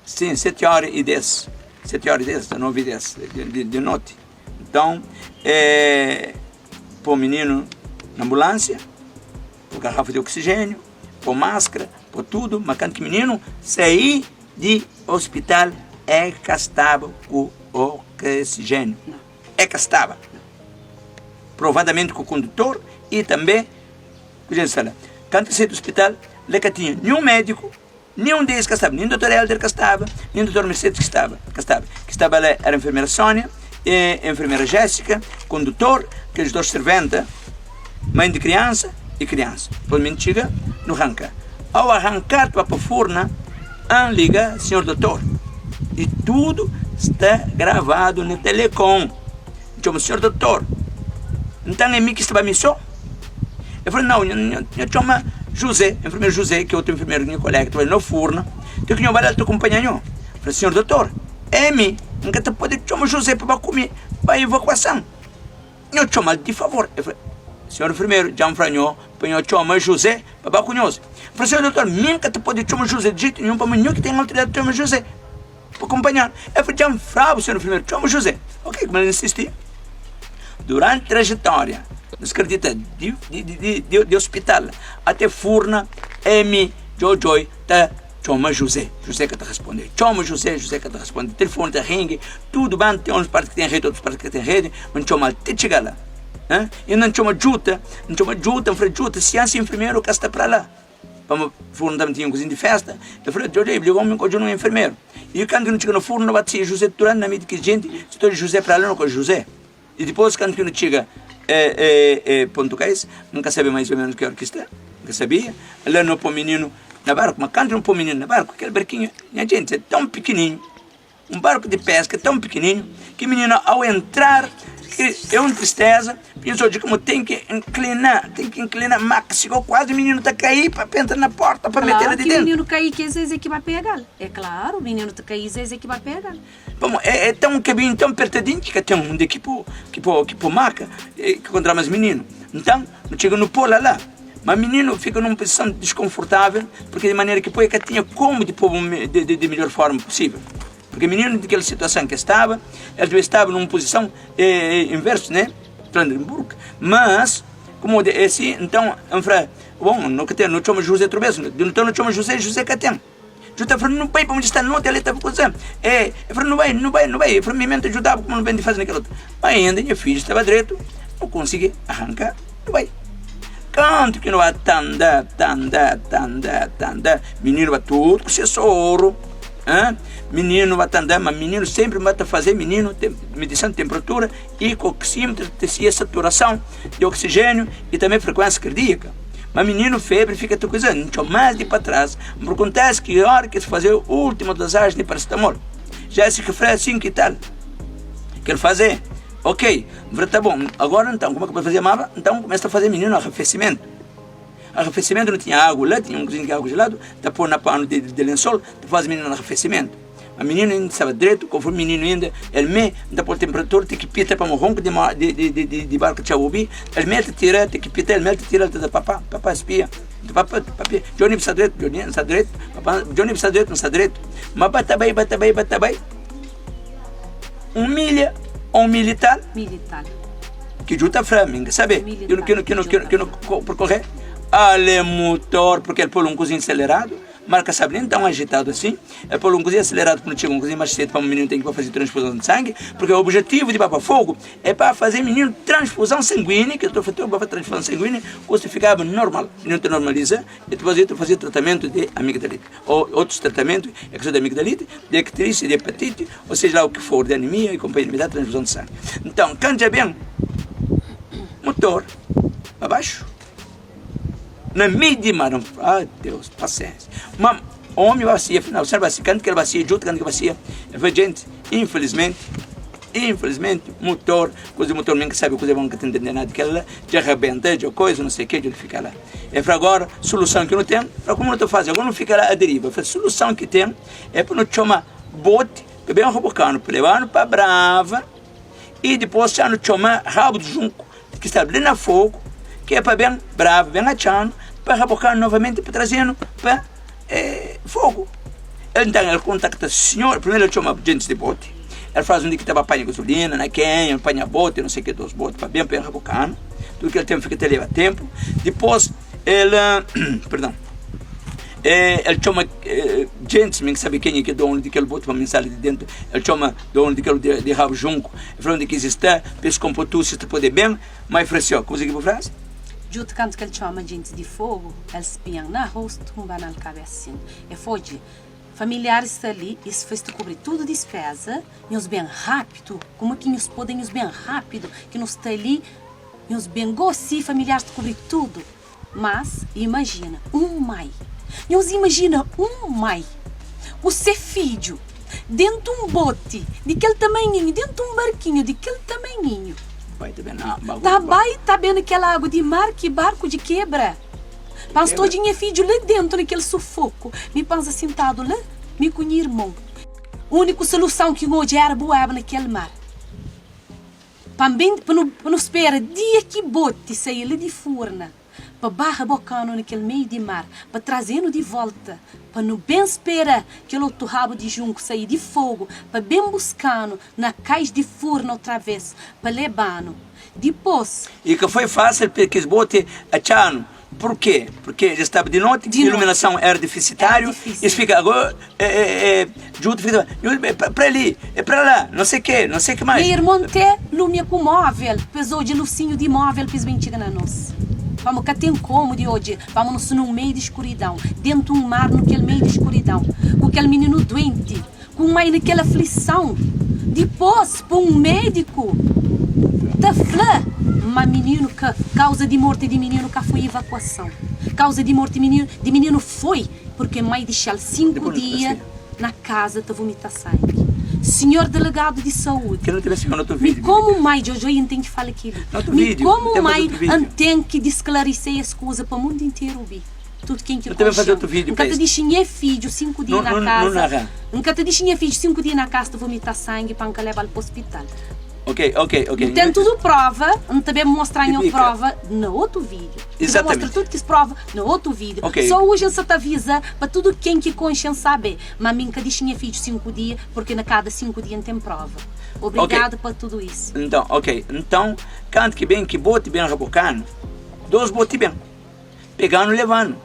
sin 7 óra i 10, 7 óra i 10, 9 i 10 di di noti. Nton, e pô mininu na anbulánsia, pô garrafa di oksijéniu, pô maskra, pô tudu, ma kantu ki mininu saí di ospital, e ka staba ku oksijéniu. E ka staba. Provadamenti ku kondutor i tanbe ku jentis sta la. Kantu ki sai di ospital, la ka tinha ninhun médiku. Nenhun di es ka staba, nen Dotor Helder ka staba, nen Dotor Mercedes ki staba, ka staba. Ki staba la era enfermera Sónia, e enfermera Jéssica, kondutor, kes dos serventa, mãe di kriansa y kriansa. Dipôs mi N txiga, nu ranka. Ao arrankar pa pa furna, N liga sinhor dotor y tudu sta gravadu na telekon. N txoma, Sinhor dotor, ntan é mi ki sta ba mi sô? El fla, Nau, nho txoma Juzé, enfermeru Juzé, ki é otu enfermeru, nha koléga, ta bai na furna, ten ki nho bai la, el ta kunpanha nho. El fla, Sinhor dotor, é mi, N ka ta pode txoma Juzé pa ba ku mi pa evakuason. Nho txoma-l di favor. El fla, Sinhor enfermeru, dja N fla nho pa nho txoma Juzé pa ba ku nhos. El fla, Sinhor dotor, mi N ka ta pode txoma Juzé di jetu ninhun, pamodi nho ki ten autoridadi di txoma Juzé pa kunpanha-nu. El fla, Dja N fla-bu, sinhor enfermeru, txoma Juzé. Ok, kuma el insisti. Duranti trajetória, nu skredita di, di, di, di, di ospital ate furna, Amy Jojoy ta txoma Juzé. Juzé ka ta responde. Txoma Juzé, Juzé ka ta responde. Telefoni ta ringi, tudu ban, ten uns parti ki ten redi, otus parti ki ka ten redi, ma N txoma-l ti txiga la. I N txoma Juta, N txoma Juta, N fla Juta, siansia enfermeru ka sta pra la. Pamodi furnu ta tinha un kuzinha di festa, el fla, Djodje, liga-m mi nkodje un enfermeru. I kantu ki nu txiga na furnu, nu ba txia Juzé durante na meiu di kes jenti, si ta odja Juzé pra la, nu ka Juzé. I dipôs, kantu ki nu txiga Pontu Kais, N ka sabe mais ô ménus ki óra ki sta, N ka sabia. La nu pô mininu na barku, ma kantu nu pô mininu na barku, kel barkinhu, nha jenti, é tãu pikininhu, Un barku di peska tão pikininhu ki mininu ao entrar é un tristeza nhos odja como ten ki inklina ten ki inklina maximo kuazi mininu ta kai pa entra na porta pa mete la di Klaru ki dentu. mininu kai ki é Zezé ki ba pega-l é klaru mininu ta kai Zezé ki ba pega-l. Pamo é tão un kabinhu tão pertadinhu ki ka ten undi ki po ki po ki po maka ki kontra mas mininu ntan nu txiga nu po la la. Ma mininu fika nun puzison diskonfortável purki di manera ki poi ka tinha komu di pobu di midjor forma pusível. Purki mininu di kel situason ki staba, el debe staba nun puzison inversu, ne? Trendelenburg. Mas, kumodi é si, nton N fla, Bon, no ka ten, no txoma Juzé otu bes. Nton no txoma Juzé, Juzé ka ten. Juzé ta fla, Nu bai, pamodi sta noti, el ta kuze. El fla, Nu bai, nu bai, nu bai. El fla, Mi mi N ta djuda-bu kuma nu ben di faze na kel otu. Ma inda nha fidju staba dretu, nu konsigi aranka, nu bai. Kantu ki nu ba ta anda, ta anda, ta anda, ta anda, mininu ba tudu ku se soru, mininu ba ta anda, ma mininu senpri ba ta faze mininu medison di tenperatura i ku oksimetru ta sigia saturason di oksijeniu i tanbe frekuensia kardíaka. Ma mininu febri fika ta kuza, N txoma-s di pa tras, N pergunta-s ki óra ki es faze última dozajen di parasetamol. Jésika fla, Sin ki tal ki el faze. Ok, N fla, ta bon, agora nton, kuma ki bu ta faze? Má nton, N kumesa ta faze mininu arrefesimentu. Arrefesimentu, nu tinha agu la, tinha un kuzinha ki agu jeladu, ta pô na panu di lensol, ta faze mininu arrefesimentu. Ma mininu inda staba dretu, konformi mininu inda el mê, N ta pô tenperatura ti ki pita pamo ronku di barku txeu obi, el mê el ta tira ti ki pita, el mê el ta tira, el ta da papá, papá spia, papá, papia, Djoni bu sta dretu, Djoni N sta dretu, papá, Djoni bu sta dretu, N sta dretu. Ma ba ta bai, ba ta bai, ba ta bai, un milha ô un milha i tal, ki dju ta fla, mi N ka sabe, ki nu, ki nu, ki nu, ki nu perkorre, ale mutor, purki el pô-l un kuzinha seleradu. Mar ka sabe nen tão agitadu asin. El pô-l un kuzinha aseleradu pa nu txiga un kuzinha más sedu pamodi mininu ten ki ba faze transfuzon di sangi, purki objetivu di ba pa Fogu é pa faze mininu transfuzon sanguíniu, ki el ta fla ba faze transfuzon sanguíniu, kusa fikaba normal, mininu ta normaliza i ta faze ta faze tratamentu di amigdalite ô otus tratamentu, é ka so di amigdalite, di ictrícia, di hepatite, ô seja lá u ki for, di anemia i konpanhia di transfuzon di sangi. Nton, kantu dja ben mutor pa baxu. Na mei di mar, ah Deus, pasiensia. Ma omi basia, final, ser basia, kantu ki el basia, djutu kantu ki basia, el fla, gente, infelizmenti, infelizmenti, mutor, kuza di mutor, mi ka sabi kuza, bon, ka ta ntende nada di kel la, dja rabenta, dja koisa, não sei ke, dja fika la. El fla, agora, soluson ki nu ten, fla, kuma nu ta faze, agora nu fika la a deriva. El fla, soluson ki ten é pa nu txoma boti pa ben robokanu, pa lebanu pa Brava, i dipôs txa nu txoma rabu di junku, ki sta li na fogu, ki é pa ben bravu, ben atxa-nu, pa raboka-nu novamenti, pa traze-nu pa fogu. Enton, el kontakta sinhor, primeru el txoma gentis di boti, el fla-s undi ki ta ba panha gasolina, na kenha, el panha boti, no sei ke, dos boti, pa ben pa el raboka-nu, tudu kel tenpu fika ta leba tenpu. Dipôs el, perdon. El txoma gentis, mi ka sabe kenha ki é donu di kel boti pa mi sali di dentu. El txoma donu di kel di rabu junku, el fla undi ki es sta, pa es konpo tudu si es ta pode ben. Ma el fla si, Kuze ki bu fla? Djutu kantu ki el txoma gentis di fogu, el spia-m na rostu, N ba na-l kabesa sin. El fla, Odja, familiaris sta li, es fla es ta kubri tudu dispeza, nhos ben rápidu. Kuma ki nhos pode, nhos ben rápidu, ki nu sta li, nhos ben gosi, familiaris ta kubri tudu. Mas, imajina un mai. Nhos imajina un mai ku se fidju dentu un boti di kel tamanhinhu, dentu un barkinhu di kel tamanhinhu. Bai ta ben na Ta bai ta ben kel agu di mar ki barku dja kebra. Pa N sta odja nha fidju la dentu na kel sufoku, mi pa N sta sintadu la, mi ku nha irmon. Úniku soluson ki N odja éra buaba na kel mar. Pa N ben, pa nu, pa nu spera dia ki boti sai la di furna. Pa baxa bo kanu na kel meiu di mar, pa traze-nu di volta, pa nu ben spera kel otu rabu di junku sai di fogu, pa ben buska-nu na kais di furna otra ves, pa leba-nu. Dipôs. I ka foi fásil pa kes boti atxa-nu. Purkê? Purkê dja staba di noti, Di noti. iluminason éra Éra difisitáriu, difísil. es fika agó, é, é, é, djutu fika ta fla, Nhu, é pra li, é pra la, não sei kê, não sei ke mais. Nha irmon te lumia ku móvel pa es odja lusinhu di móvel pa es ben txiga na nos. Pamo ka ten komu di odja, pamo nu sta nun meiu di skuridão, dentu un mar nu kel meiu di skuridão, ku kel mininu duenti, ku mai na kel aflisão. Dipôs pa un médiku ta fla ma mininu ka kauza di morti di mininu ka foi evakuasão. Kauza di morti mininu di mininu foi purke mai dixal 5 dia na kaza ta vomita sangi. Sinhor delegadu di saúdi, mi komu mai Djodjo N ten ki fala keli. Mi komu mai N ten ki disklarise es kuza pa mundu interu obi. Tudu ken ki konxe-m. N ka ta dixa nha fidju 5 dia na kaza, N ka ta dixa nha fidju 5 dia na kaza ta vomita sangi pa N ka leba-l pa ospital. N ten tudu prova, N ta ben mostra nho prova na otu vídiu. N ta ben mostra tudu kes prova na otu vídiu. Sô oji N sa ta aviza pa tudu ken ki konxe-m sabe ma mi N ka dixa nha fidju 5 dia, purke na kada 5 dia N ten prova. Obrigadu pa tudu isu. Nton, ok. Nton, kantu ki ben ki boti ben rabokanu, dos boti ben. Peganu levanu.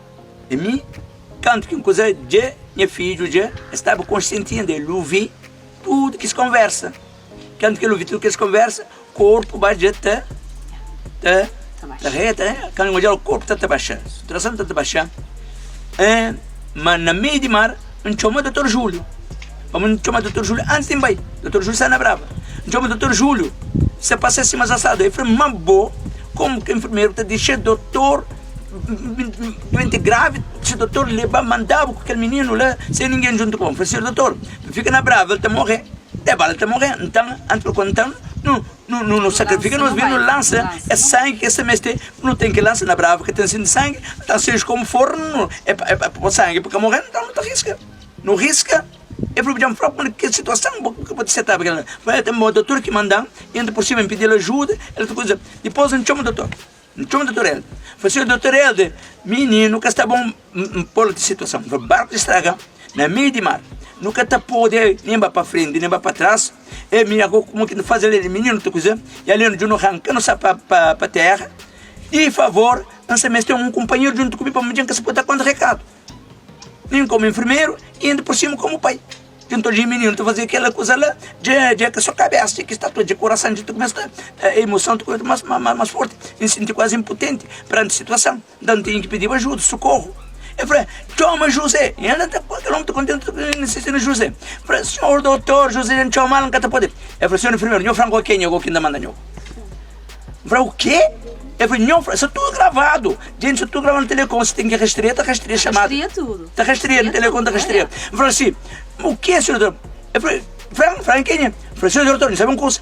E mi, kantu ki N kuza dja nha fidju dja staba konsienti inda, el uvi tudu kes konversa. Kantu ki el uvi tudu kes konversa, korpu ba dja ta ta ta reta, eh? Kantu N odja-l korpu ta ta baxa, saturason ta ta baxa. Eh, ma na meiu di mar N txoma Dotor Júliu. Pamodi N txoma Dotor Júliu antis di N bai. Dotor Júliu sta na Brava. N txoma Dotor Júliu, se pasa si mas asadu. El fla-m, ma bo, komu ki enfermeru ta dexa dotor duenti gravi, si dotor leba, manda-bu ku kel mininu la sen ningen djuntu ku bo? N fla, sinhor dotor, N fika na Brava, el ta morre, leba-l, el ta morre. Ntan, antis pa konta-m, nu, nu, nu, nu sakrifika nos vida, nu lansa es sangi ki es ta meste, nu ten ki lansa na Brava ka ten sin di sangi, ntan seja komu for, nu, é pa, é pa sangi pa ka morre, ntan nu ta riska, nu riska. El fla, Dja-m fla-bu ma kel situason bo ka pode setaba kel-la. Fla, El ten dotor ki manda-m, entra pur sima, N pidi-l ajuda, el ta kuza. Dipôs N txoma dotor, N txoma dotor Helder. N fla, Sinhor dotor Helder, mininu ka sta bon, N pô-l ki situason. N fla, barku dja straga na meiu di mar, nu ka ta pode nen ba pa frenti nen ba pa tras. E mi ago kuma ki nu faze ali? Mininu ta kuza, i ali nu ranka nu sa pa tera. Di favor, N sta meste un kunpanheru djuntu ku mi pa mi dja N ka sa pode da konta rekadu. Nin komu enfermeru i inda pur sima komu pai. Dja nton mininu ta faze kela kuza la, dja dja ka so kabesa dja ki sta tudu, dja kurasan dja ta kumesa ta emoson ta kumesa mas mas mas forti. N sinti kuazi inputenti peranti situason. Nton N tinha ki pidiba ajuda, sokoru. El fla, Txoma Juzé. I el ta kel omi ta kontenti ta insisti na Juzé. N fla, Sinhor dotor, Juzé dja N txomal, N ka ta pode. El fla, Sinhor enfermeru, nho fla-m ku kenha go ki N ta manda nho. N fla, O quê? El fla, Nho fla, sta tudu gravadu. Djenti, sta tudu gravadu na telecom, si ten ki rastrea, ta rastrea xamada. Rastrea tudu. Ta rastrea na telecom, ta rastrea. N fla si, O quê, senhor doutor? El fla, Fla, fla kenha? N fla, senhor doutor, nho sabe un kusa?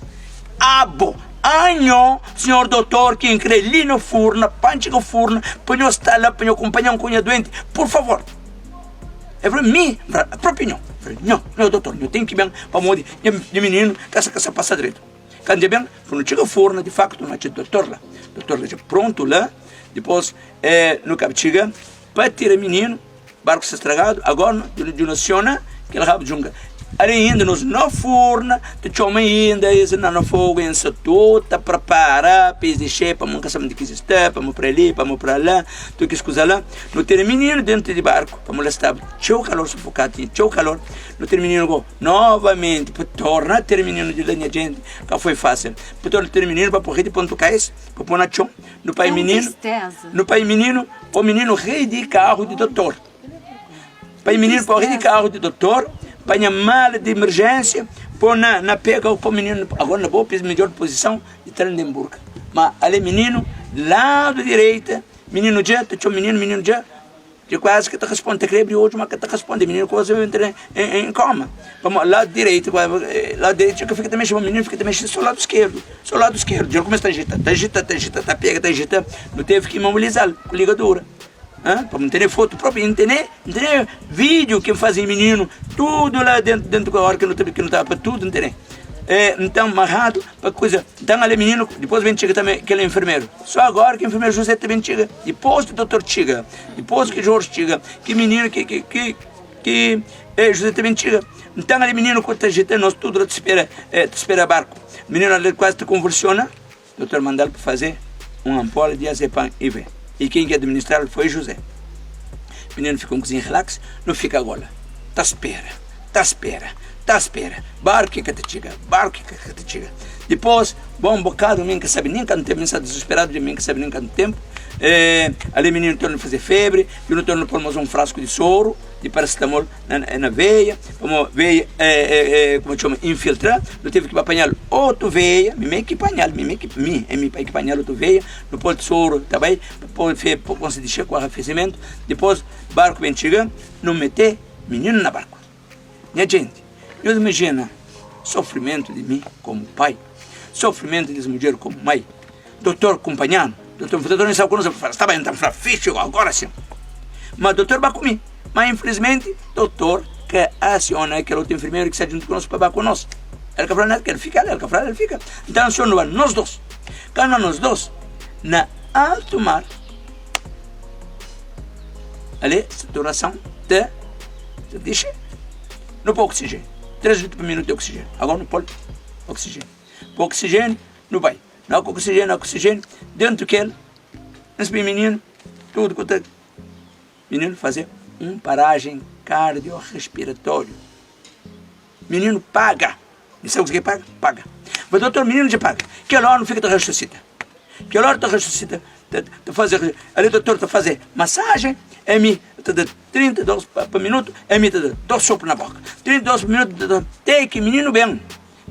Abo, anho, senhor doutor, ki N kre li na furna, pa N txiga furna, pa nho sta la, pa nho kunpanha-m ku nha duenti, pur favor. El fla, Mi? N fla, Propi nho. N fla, Nho, nho doutor, nho ten ki ben, pamodi nha mininu ka sa ka sa pasa dretu. Kandu dja ben, nu txiga forna, di faktu nu atxa dotor la. Dotor la dja prontu la. Dipôs nu kaba txiga pa tira mininu, barku sta stragadu, agora nu dja nu asiona kel rabu djunga. Ali inda nos na forna, ta txoma inda, es na na fogu, es sa tudu ta prepara pa es dixe, pa mon ka sabe undi ki es sta, pa mon pra li, pa mon pra la, tudu kes kuza la. Nu tira mininu dentu di barku, pamodi la staba txeu kalor, sufokadu, tinha txeu kalor. Nu tira mininu go. Novamenti pa torna ter mininu di la nha jenti ka foi fasil pa torna ter mininu pa poi di pontu kais pa poi na txon no pai mininu no pai mininu o mininu rei di karu di dotor pai mininu pa rei di karu di dotor panha mala di emerjensia poi na na pega po mininu agora na bo pis midjor posison di Trendenburg ma ale mininu ladu direita mininu dja ta txon mininu mininu dja. Dja kuazi ka ta responde, ta kre abri odju ma ka ta responde. Mininu kuazi entra en koma. Pamodi ladu direitu, ladu direitu dja ka fika ta mexe, ma mininu fika ta mexe so ladu skerdu, so ladu skerdu. Dja el kumesa ta ajita, ta ajita, ta ajita, ta pega, ta ajita. Nu tevi ki imobilizal ku ligadura, pamodi N tene fotu propi, N tene, N tene vídiu ki N faze mininu tudu la dentu, dentu óra ki nu ta, ki nu ta pa tudu N tene. Nton maradu pa kuza. Nton ale mininu, dipôs ben txiga tanbe kel enfermeru. Só agora ki enfermeru José ta ben txiga, dipôs ki dotor txiga, dipôs ki Jorge txiga, ki mininu ki ki ki ki eh, José ta ben txiga. Nton ali mininu ku ta jita nos tudu la ta spera eh, ta spera barku. Mininu ali kuazi ta konvulsiona, dotor manda-l pa faze un anpola di diazepam IV. I ken ki administra-l foi José. Mininu fika un kuzinha relaks, nu fika agola ta spera, ta spera, ta spera, barku ki ka ta txiga, barku ki ka ta txiga. Dipôs, bon bokadu, mi N ka sabe nen kantu ténpu, mi N sta dizusperadu dja, mi N ka sabe nen kantu ténpu. E, ali mininu torna faze febri, i nu torna pô-l más un frasku di soru di parasetamol na, na veia, pamodi veia é, é, é, kuma txoma, infiltra. Nu tevi ki ba panha-l otu veia, mi mê ki panha-l, mi mê ki, mi, é mi pai ki panha-l otu veia, nu pô-l soru ta bai, pa pô fe, pa konsigi dixa ku arrefesimentu. Dipôs, barku ben txiga, nu mete mininu na barku. Nha jenti, nhos imajina sofrimentu di mi komu pai, sofrimentu di es mudjer komu mai. Dotor kunpanha-nu, dotor fla, dotor mi sabe ku nos, el fla, sta ben, nta fla, fixi agora sin. Ma dotor ba ku mi, ma infilismenti dotor ka asiona kel otu enfermeru ki sta djuntu ku nos pa ba ku nos. El ka fla nada, kel fika la, el ka fla, el fika. Nta ansion nu ba nos dos. Kandu nos dos na altu mar, ali saturason ta Ta dixe, nu poi oksijéniu, 3 litru pa minutu di oksijéniu. Agora nu poi oksijéniu. Poi oksijéniu, nu bai. Na ku oksijéniu, oksijéniu, dentu kel, es mininu, tudu ku ta, mininu faze un parajen kardiorespiratóriu. Mininu paga. N sabe kuzê ki paga? Paga. Ma dotor, mininu dja paga. Kel óra nu fika ta rasusita. Kel óra ta rasusita, ta, ta faze, ali dotor ta faze masajen, e mi ta da 30 dôs pa, pa minutu, e mi ta da dôs sopru na boka. 30 dôs pa minutu, ta da, te ki mininu ben,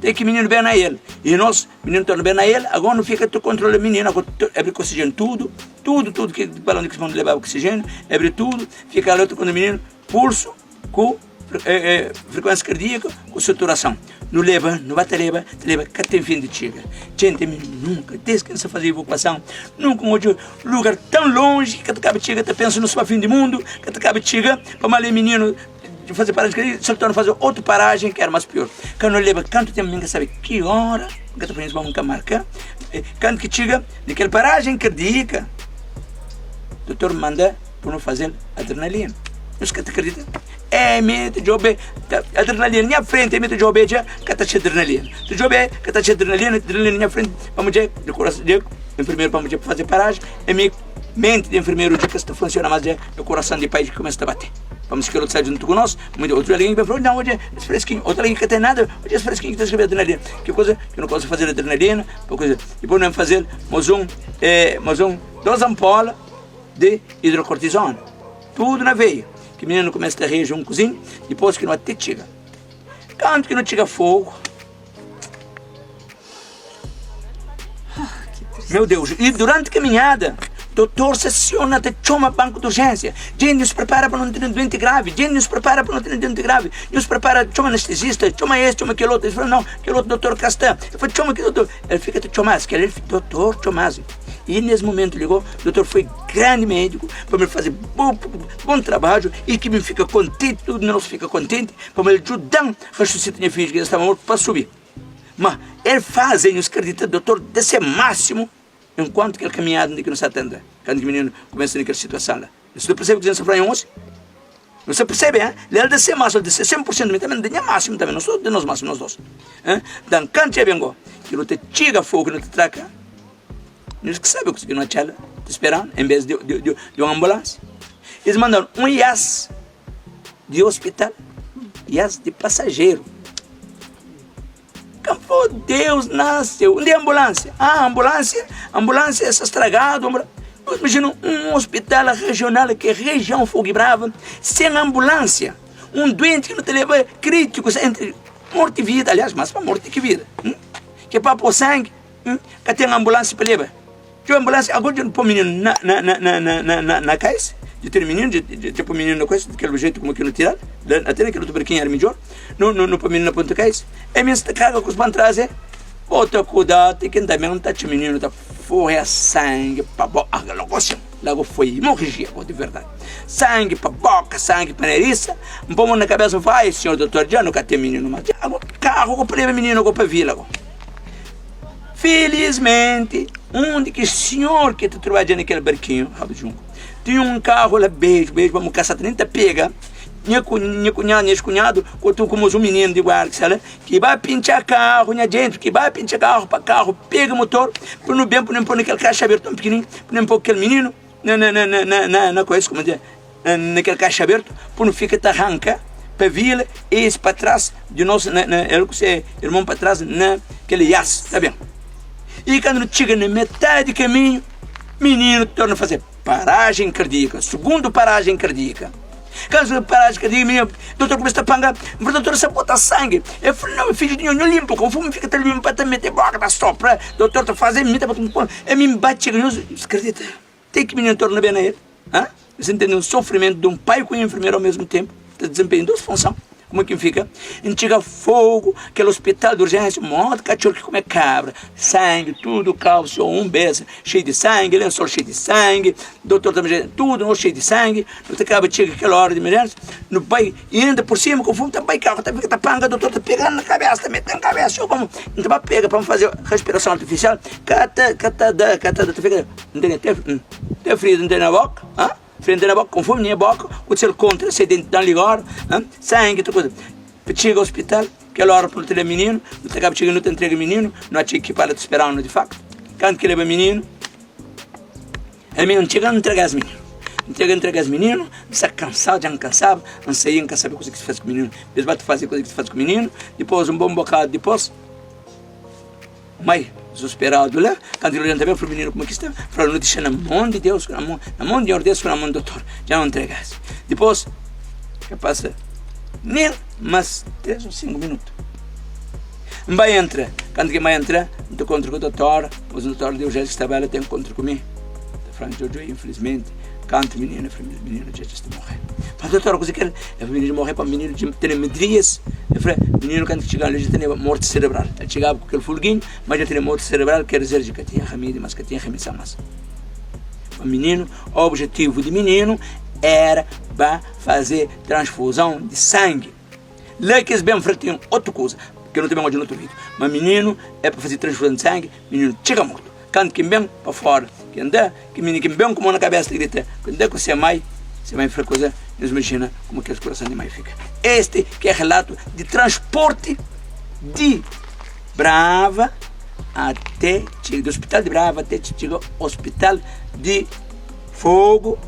te ki mininu ben na el. I nos, mininu torna ben na el, agora nu fika ta kontrola mininu, agora abri oksijenu tudu, tudu, tudu ki balon di ki lebaba oksijenu, abri tudu, fika la ta kontrola mininu, pulsu ku Frikuénsia kardíaku ku saturason. Nu leba, nu ba ta leba, ta leba, ka ten fin di txiga. Txente, mi nunka, desdi ki N sta faze evakuason, nunka N odja lugar tan lonji ki ka ta kaba txiga, ta pensa nu sta pa fin di mundu, ka ta kaba txiga, pamodi ali mininu faze parajen kardíaku, se el torna faze otu parajen ki era más pior. Ka nu leba kantu tenpu, mi N ka sabe ki óra, N ka ta fla nhos pamodi N ka marka, kantu ki txiga di kel parajen kardíaka, dotor manda pa nu faze-l adrenalina. Nhos ka ta kridita? É mi ta djobe adrenalina nha frenti, é mi ta djobe dja ka ta txeu adrenalina. Ta djobe ka ta txeu adrenalina, adrenalina nha frenti pa mudjer di kurason di enfermeru pa mudjer pa faze paraji, é mi menti di enfermeru dja ka sta funsiona mas dja é kurason di pai dja kumesa ta bate. Pamodi kel otu sta djuntu ku nos, mudjer otu algen ki ben fla, nau odja es freskinhu, otu algen ki ka ten nada, odja es freskinhu ki ta skrebe adrenalina. Ki kuza ki nu konsa faze adrenalina, pa kuza. Dipôs nu ben faze-l mas un, mas un, dos anpola di idrokortizona. Tudu na veia. Ki mininu kumesa ta reaji un kuzinha, dipôs ki nu ate txiga. Kantu ki nu txiga Fogu, meu Deus, i duranti kaminhada, dotor sesiona ta txoma banku di urjénsia, Djenti, nhos pripara pa nu tene duenti gravi, djenti, nhos pripara pa nu tene duenti gravi, nhos pripara, txoma anestezista, txoma es, txoma kel otu. Es fla, Nau, kel otu dotor ka sta. El fla, Txoma ki dotor. El fika ta txoma-s, kel dotor txoma-s. I nes momentu li go, dotor foi grandi médiku pa mi faze bon, bon trabadju i ki mi fika kontenti, tudu nos fika kontenti pamodi el djuda-m rasusita nha fidju ki dja staba mortu pa subi. Ma el faze, nhos kridita, dotor da se másimu enkuantu kel kaminhada undi ki nu sta ta anda, kantu ki mininu kumesa na kel situason la. Nhos ta persebe kuzê ki N sta fla nhos? Nhos ta persebe, hein? El da se másimu, el da se 100%, mi tanbe N da nha másimu tanbe, nos tudu da nos másimu, nos dos. Hein? Nton, kantu dja ben go, ki nu ta txiga fogu, nu ta traka. Nhos ki sabe kuzê ki nu atxa la ta spera-nu, en bes di un anbulansia. Es manda-nu un ias di ospital, ias di pasajeru. Ka fla, Deus na seu, undi é anbulansia? Ah, anbulansia, anbulansia sta stragadu. Nhos imajina un ospital rejional, ki é rejion Fogo Brava, sen anbulansia. Un duenti ki nu ta leba krítiku, entri morti i vida, aliás, más pa morti ki vida, ki é pa pô sangi. Ka ten anbulansia pa leba. Txeu anbulansia, agora dja nu poi mininu na na na na na na na kais. Dja ten mininu, dja dja poi mininu na koisa, di kel jetu kuma ki nu tiral, la ate na kel otu barkinhu era midjor, nu nu nu poi mininu na ponta kais, e mi sta karga kus pa N traze, bo ta kuda ti ki N ta ben N ta atxa mininu ta foia sangi pa bo, ah logu asin, lagu foi hemorragia bo di verdadi, sangi pa boka, sangi pa narisa, N poi mon na kabesa N fla, ai sinhor dotor dja nu ka ten mininu mas, dja ago karu go pa leba mininu go pa vila go. Felizmenti, un di kes sinhor ki ta trabadja na kel barkinhu, Rabu Junku, tinha un karu la beju, beju pa mu ka sa ta nen ta pega. Nha nha kunhadu, nha ex-kunhadu, ku otu ku mas un mininu di guarda ki sta la, ki ba pintxa karu, nha jenti, ki ba pintxa karu pa karu pega motor, pa nu ben pa nu poi na kel kaxa abertu tão pikininhu, pa nu poi kel mininu na na na na na na koisa, kuma dja. Na kel kaxa abertu pa nu fika ta ranka pa vila es pa tras di nos na, na el ku se irmon pa tras na kel ias ta ben i kandu nu txiga na metadi di kaminhu mininu torna faze parajen kardíaka sugundu parajen kardíaka kandu faze parajen kardíaka mininu dotor kumesa ta panga n fla dotor sa bota sangi el fla nau fidju di nho nho limpa konformi fika ta limpa ta mete boka ta sopra dotor ta faze mi ta bota e mi n ba txiga nho kridita Te ki mininu torna ben na el. Ha? Nhos intende un sofrimentu di un pai ku un enfermeru ao mesmu tenpu ta dizenpenha dus funson? Kuma ki N fika? N txiga Fogu, kel ospital di urjensia, modi katxor ki kume kabra, sangi tudu kau, so un bes xeiu di sangi, lensol xeiu di sangi, dotor ta mexê, tudu nos xeiu di sangi, nu ta kaba txiga kel ora di emerjensia, nu bai I inda pur sima konformi ta bai karu ta fika ta panga dotor ta pega na kabesa ta mete na kabesa yo komu N ta ba pega pa N faze respirason artifisial ka ta ka ta da ka ta da ta fika N tene te te frida N tene na boka ha frida N tene na boka konformi nha boka ku sel kontra se denti dan ligora ha sangi ta kuza pa txiga ospital kel ora pa nu ta leba mininu nu ta kaba txiga nu ta ntrega mininu nu atxa ekipa la ta speranu di faktu kantu ki leba mininu. Ami N txiga N ntrega es mininu N txiga N ntrega es mininu N sta kansadu, dja N kansaba N sai N ka sabe kuze ki se faze ku mininu Es ba ta faze kuze ki se faze ku mininu Dipôs un bon bokadu dipôs Mai dizusperadu la Kantu el odja-m ta ben fla mininu kuma ki sta Fla-l nu dixa na mon di Deus na mon na mon di Nhor Deus ku na mon di dotor Dja N ntrega es Dipôs ka pasa nen mas três ô sinku minutu N bai entra. Kantu ki N bai entra, N ta kontra ku dotor, mas dotor di urjénsia ki staba la ten kontra ku mi. Ta fla-m, Djodjo, infilismenti, kantu mininu, fla, mininu dja sta morre. Fla, dotor, kuze ki el? El fla, mininu morre pamodi mininu dja tene dias. El fla, mininu kantu ki txiga la dja teneba morti serebral. El txigaba ku kel fulginhu, ma dja tene morti serebral, ker dizer dja ka tinha ramedi mas, ka tinha remison mas. Pa mininu, objetivu di mininu era ba faze transfuzon di sangi. La ki es ben fla ten otu kuza ki nu ta ben odja na otu vídiu. Ma mininu é pa faze transfuzon di sangi, mininu txiga mortu. Kantu ki N ben pa fora, ki N da, ki mininu ki N ben ku mon na kabesa ta grita, ki N da ku se mai, se mai fla kuza, nhos imajina kuma ki kurason di mai fika. Este ki é relatu di transporti di Brava ate txiga, di ospital di Brava ate txiga ospital di. Fogo,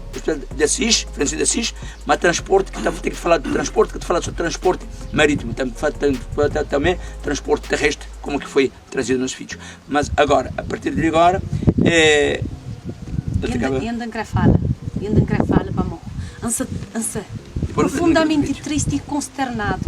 de Assis, Francisco de Assis, ma transporte que tá tem que falar de transporte, que te falar sobre transporte marítimo, tem, tem, também transporte terrestre, como que foi trazido nos vídeos. Mas agora, a partir de agora, é, Ainda não quer fala, ainda não quer fala para mim. Ansa, ansa, profundamente triste e consternado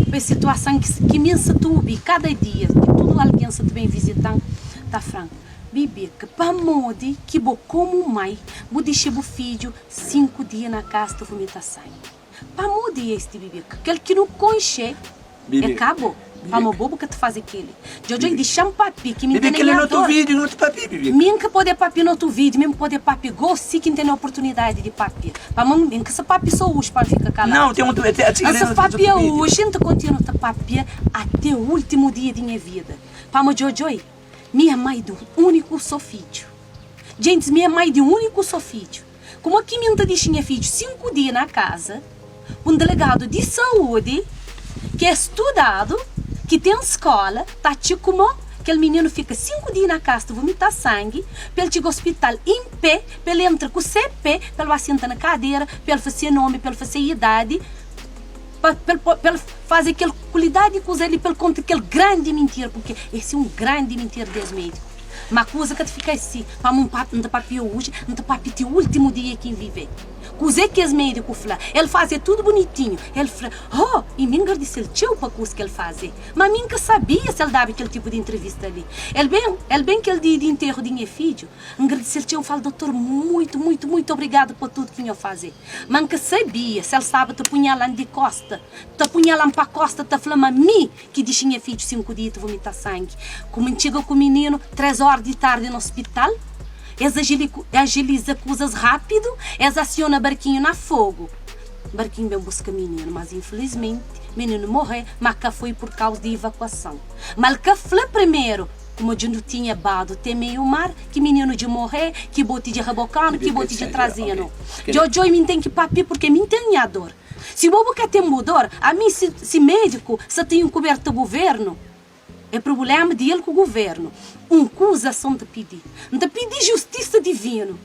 pela situação que que me tubi cada dia, que tudo alguém se te vem visitando, tá franco. Bibia, Ka pamodi ki bo komu mai bu dixa bu fidju 5 dia na kas ta vumita sangi? Pamodi esti Bibia, Kel ki nu konxe e ka bo, pamo bo bu ka ta faze keli. Djodjo i dixa-m papi ki mi N tene nha dor. Mi N ka pode papi notu vídiu, mi N pode papi gosi ki N tene oportunidadi di papia. Pamo mi N ka sa papi so oji pa N fika kaladu. N sa papia oji, N ta kontinua ta papia ate ultimu dia di nha vida. Pamo Djodjoi. Mi é mai di un úniku sô fidju. Gentis, mi é mai di un úniku sô fidju. Kuma ki mi N ta dixa nha fidju sinku dia na kaza ku un delegadu di saúdi ki é studadu, ki ten skóla, ta atxa kuma kel mininu fika sinku dia na kaza ta vumita sangi, pa el txiga ospital in pé, pa el entra ku se pé, pa el ba sinta na kadera, pa el fase nomi, pa el fase idadi? Pa el pa el faze kel kulidadi di kuza li, pa el konta kel grandi mintira, purke esi é un grandi mintira di es médiku. Ma kuza ka ta fika asi, pamo N pa, N ta papia oji, N ta papia ti últimu dia ki N vive. Kuzê ki es médiku fla? El faze tudu bunitinhu. El fla, Oh, i mi N gardise-l txeu pa kuz ki el faze. Ma mi N ka sabia si el daba kel tipu di intrivista li. El ben, el ben kel dia di interu di nha fidju. N gardise-l txeu, N fla-l, Dotor, muitu, muitu, muitu obrigadu pa tudu ki nho faze. Ma N ka sabia si el staba ta punhala-m di kósta, ta punhala-m pa kósta, ta fla ma mi ki dixi nha fidju 5 dia ta vomita sangi. Kuma N txiga ku mininu 3 óra di tardi na ospital, es ajiliza kuzas rápidu, es asiona barkinhu na fogu. Barkinhu ben buska mininu, mas infilismenti mininu morre, ma ka foi pur kauza di ivakuason. Ma el ka fla primeru kuma dja nu tinha badu te meiu mar, ki mininu dja morre, ki boti dja rabokanu, ki boti dja trazenu. Djodjoi mi N ten ki papia purke mi N ten nha dor. Si bo bu ka ten bu dor, ami si si médiku sa ta inkuberta guvernu, é prubulema di el ku guvernu. Un kuza so N ta pidi, N ta pidi justisa divinu,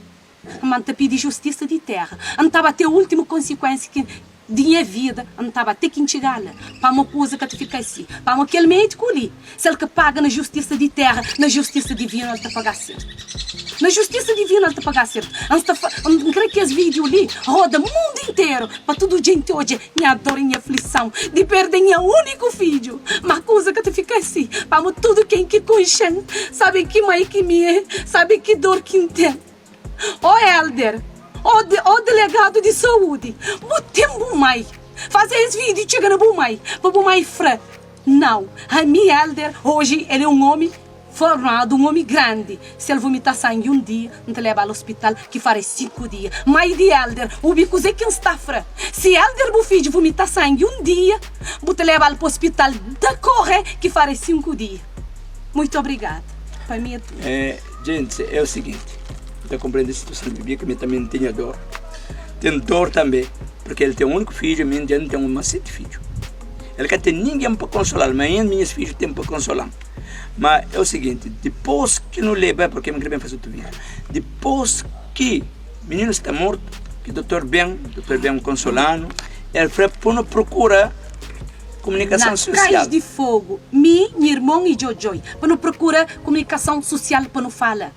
ma N ta pidi justisa di tera. N ta ba te ultimu konsikuensia ki di nha vida, N ta ba te ki N txiga la, pamo kuza ka ta fika asi. Pamo kel médiku li, si el ka paga na justisa di tera, na justisa divinu el ta paga sertu. Na justisa divinu el ta paga sertu. N sta fa, N kre ki es vídiu li roda mundu interu pa tudu jenti odja nha dor i nha aflison di perde nha úniku fidju. Má kuza ka ta fika asi, pamodi tudu ken ki konxe-m sabe ki mai ki mi é, sabe ki dor ki N ten. Ó Elder, ó ó delegadu di saúdi, bu ten bu mai. Faze es vídiu txiga na bu mai, pa bu mai fra, Nau, ami Elder, oji el é un ómi Formadu un omi grandi, si el vumita sangi un dia, N ta leba-l ospital ki fare 5 dia. Mai di Elder, obi kuze ki N sta fra. Si Elder bu fidju vumita sangi un dia, bu ta leba-l pa ospital da kore ki fare 5 dia. Muitu obrigadu. Pa mi é tudu. Gente, é o seguinte, N ta komprende situason di Bibi, ki mi tanbe N tinha dor. Ten dor tanbe, porque el ten un úniku fidju, mi dja N ten uma 7 fidju. El ka ten ningen pa konsola-l, ma N minhas fidju ten pa konsola-m. Ma é o seguinte, dipôs ki nu leba, porque mi kre ben faze otu vídeo, dipôs ki mininu sta mortu, ki dotor ben, dotor ben konsola-nu, el fla pa nu prokura komunikason Na sosial. Cais di Fogo, mi, nha irmon i Djodjoi, pa nu prokura komunikason sosial pa nu fala.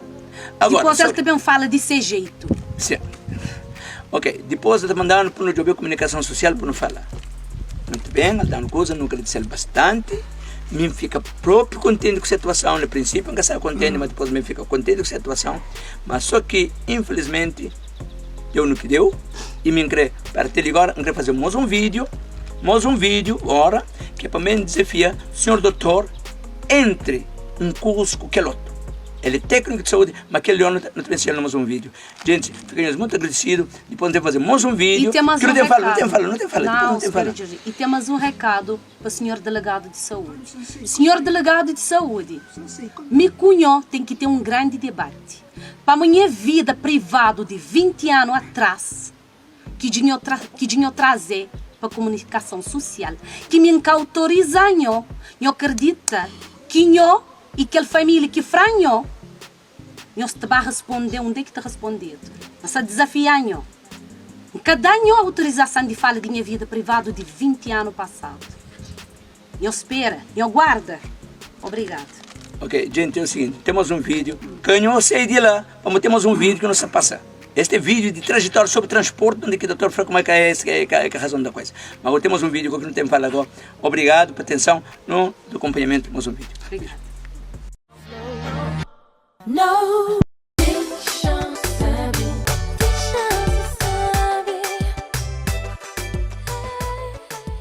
Agora, Dipôs el sobre ta ben fala di se jeitu. Sim. Ok, dipôs el ta manda-nu pa nu djobe komunikason sosial pa nu fala. Muito ben, el da-nu kuza, nu agradise-l bastanti. Mi N fika propi kontenti ku se atuason. Na prinsipiu N ka staba kontenti, ma dipôs mi N fika kontenti ku se atuason. Ma so ki infilismenti deu nu ki deu i mi N kre parti li gora, N kre faze mos un vídiu, mos un vídiu gora ki é pa mi N dizafia sinhor dotor entri un kuza ku kel otu. El é tékniku di saúdi, ma kel li nu ta ben nsinal na mos un vídiu. Gente, fika nhos mutu agradesidu. Dipôs nu ten faze mos un I vídiu ten mas ki nu un ten fala, nu ten rekadu. fala, nu ten fala, dipôs Nau, nu ten spera fala. Jorge. I ten mas un rekadu pa sinhor delegadu di saúdi. Sinhor delegadu di saúdi, mi ku nho ten ki ten un grandi debati. Pamo nha vida privadu di 20 anu atras ki dja nho tra ki dja nho traze pa komunikason susial ki mi N ka autoriza nho, nho kredita ki nho i kel família ki fra nho Nhos ta ba responde unde ki ta respondedu. N sta dizafia nho. N ka da nho autorizasan di fala di nha vida privadu di 20 anu pasadu. Nho spera, nho guarda. Obrigadu. Ok, gente, é o seguinte, tem mais um vídeo que nho sai de lá, pamo tem mais um vídeo que não se passa. Este é vídeo de trajetória sobre transporte, onde que o doutor falou como é que é, esse, é, é, é a razão da coisa. Mas agora temos um vídeo que não tem fala agora. Obrigado pela atenção no do acompanhamento mais um vídeo. Obrigado. No.